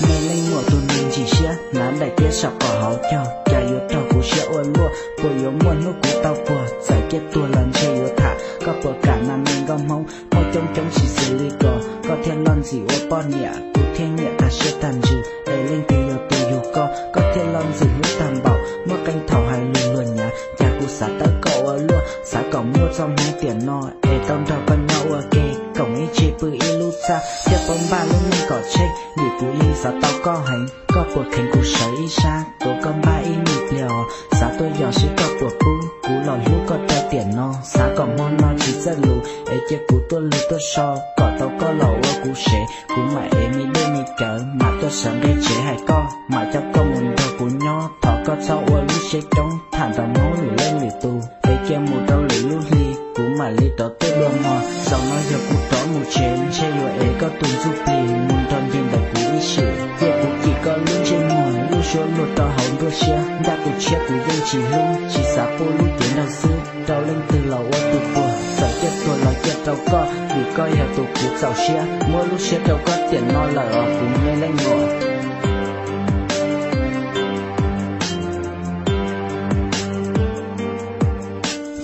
Me leej muam tus neeg ntsim siab, hnav daim tiab saum qhov hauv caug, cas yuav raug kuv siab ua luaj. Puas yuav muaj hnub kuv tau puag, txawm ciaj tuag los ntshe yuav tham. Koj puas kam mas me nkauj Hmoob, muaj coob coob tsis xws li ko, koj thiaj loj ntxim ua poj niam, kuv thiaj nyiam tag siab tag ntsws. Es leej twg yog tus yug koj, koj thiaj loj ntxim hlub tag npaum, muaj qee thaum hais lus luag nyav. Cas kuv xav tawb koj ua luaj, xav kom muaj txoj hmoov tiam no, es tau nrog koj nyob ua ke, koom ib tse pw ib lub txaj, thiaj paub npaj lub neej kom tsheej. Vim kuv yeej xav tau koj heev, koj puas kheev kuv sawv ib sab, tuav koj npaj ib me pliag os, xav tuaj yos seb koj puas pub, kuv los hlub koj rau tiam no. Xav kom hmo no tsis txawj lus, es cia kuv tuaj lug tuaj so, kom tau koj los ua kuv sev, kuv mam ev me dej me cawv, mam tuaj sawv nqe tsev hais koj, mam coj koj mus nrog kuv nyob. Thov koj txhob ua lub siab coob, tham nrog Hmoob lwm leej lwm tus, es cia mus rau lwm lub hli, kuv mam li rov tuaj dua mog. Zaum no yog kuv rov mus tsev, ntshe yuav ev koj tus ntsuj plig mus nrog nce ntawm kuv ib sim. Cia kuv cim koj lub ntsej muag, lub suab luag rau hauv nruab siab, ncaj tus tshiab kuv yeej tsis hlub, tsis xav pub lub cev nraug xwb, rau leej twg los ua tus puag. Txawm ciaj tuag los ciaj rau koj, vim koj yog tus kuv txaus siab, muab lub siab rau koj tiam no lawm os kuv me leej muam.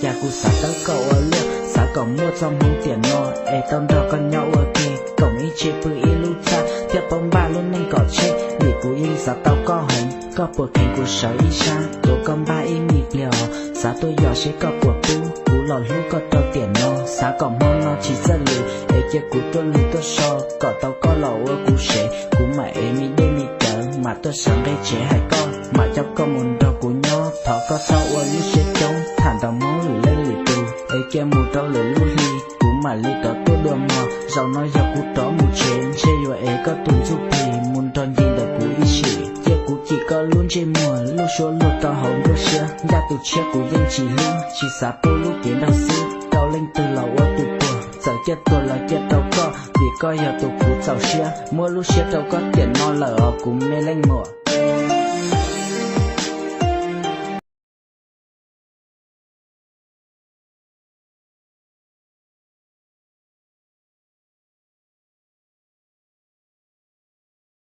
Cas kuv xav tawb koj ua luaj, xav kom muaj txoj hmoov tiam no, es tau nrog koj nyob ua ke, koom ib tse pw ib lub txaj, thiaj paub npaj lub neej kom tsheej. Vim kuv yeej xav tau koj heev, koj puas kheev kuv sawv ib sab, tuav koj npaj ib me pliag os, xav tuaj yos seb koj puas pub, kuv los hlub koj rau tiam no. Xav kom hmo no tsis txawj lus, es cia kuv tuaj lug tuaj so, kom tau koj los ua kuv sev, kuv mam ev me dej me cawv, mam tuaj sawv nqe tsev hais koj, mam coj koj mus nrog kuv nyob. Thov koj txhob ua lub siab coob, tham nrog Hmoob lwm leej lwm tus, es cia mus rau lwm lub hli, kuv mam li rov tuaj dua mog. Zaum no yog kuv rov mus tsev, ntshe yuav ev koj tus ntsuj plig mus nrog nce ntawm kuv ib sim. Cia kuv cim koj lub ntsej muag, lub suab luag rau hauv nruab siab, ncaj tus tshiab kuv yeej tsis hlub, tsis xav pub lub cev nraug xwb, rau leej twg los ua tus puag. Txawm ciaj tuag los ciaj rau koj, vim koj yog tus kuv txaus siab, muab lub siab rau koj tiam no lawm os kuv me leej muam.